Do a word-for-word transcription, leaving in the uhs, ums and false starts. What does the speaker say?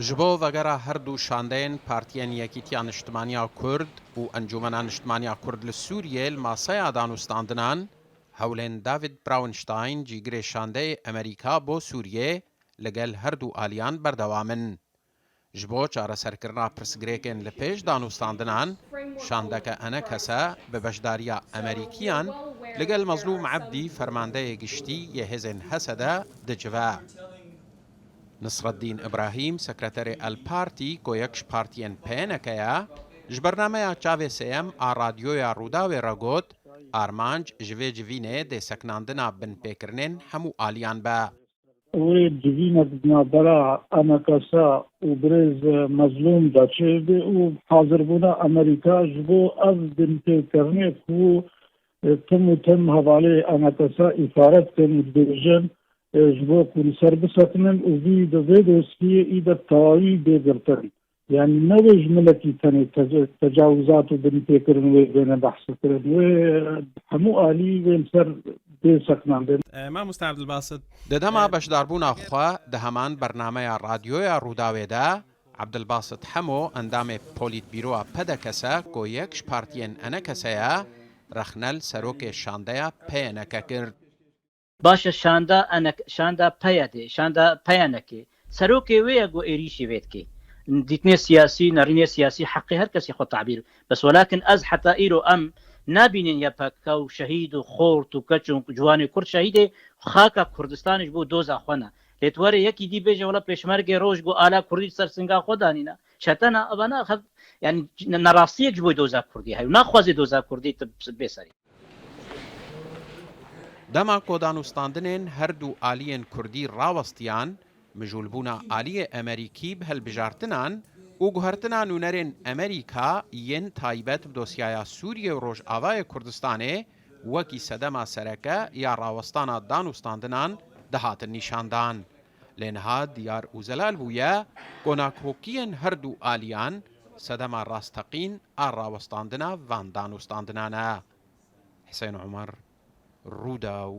Ji bo vegera her du şandeyên Partiyên Yekîtiya Niştimaniya Kurd û Encûmena Niştimaniya Kurd li Sûriyê li maseya danûstandinan, hewlên David Brownstein, cîgirê şandeyê Amerîka bo Sûriyê, li gel her du aliyan berdewam in. Ji bo çareserkirina pirsgirêkên li pêş danûstandinan, şandeke enekese bi beşdariya Amerîkiyan li gel Mezlûm Ebdî, fermandeyê giştî yê hêzên H S D dicive. Nisreddîn Îbrahîm, sekreterê El Partî, ku yek ji partiyên P N K ye, ji bernameya Çavê Sêyem a Radyoya Rûdawê re got, armanc ji vê civînê dê seknandina binpêkirinên hemû aliyan be. Wê civînek di navbera Enekesa û birêz Mezlûm de çêbe û hazirbûna Amerîka ji bo ev binpêkirinê ku, e, tim û tim hevalê Enekesa îfaret dikin û dibêjin, e, ji bo ku li ser bisekinin û vî di vê dosyê î de tewayî bê girtin. Yanî ne wê ji milekî tenê te-, tecawizat û binpêkirin wê bêne behsê kirin. Wê hemû alî wê li ser bê sekinandin. E, Mamoste Abdulbasit. Di dema beşdarbûna xwe di heman bernameya radyoya Rûdawê de, Abdulbasit Hemo, endamê Polîtbîroya P D K S e, ku yek ji partiyên Enekese ye, rexne li serokê şandeya P N K kir. Baş e, şanda enek-, şanda P Y D'ê, şanda P Y N K'ê. Serokê wê ye ku êrîşî vê dikê. Dîtinê siyasî, nerînê siyasî, heqê her kesî xwe tabîr. Bes welakin ez heta îro em nabînin Y P K û şehîd û xort û keç û ciwanê Kurd şehîdê xaka Kurdistanê ji bo doza xwe ne. Lê tu were yekî dî bêje, wela pêşmergê roj ku ala Kurdî ser singa xwe danîne. Çetena, evana xev-, yani nerastiyek ji bo doza Kurdî heye û naxwaze doza Kurdî tu bê serî. Dema ku danûstandinên her du aliyên Kurdî rawestiyan, mijûlbûna aliyê Amerîkî bi hilbijartinan û guhertina nûnerên Amerîka yên taybet bi dosyaya Sûriyê û Rojavayê Kurdistanê wekî sedema sereke ya rawestana danûstandinan dihatin nîşandan. Lê niha diyar û zelal bûye ku nakokiyên her du aliyan sedema rasteqîn a rawestandina van danûstandinan e. Husên Omer, Rûdaw,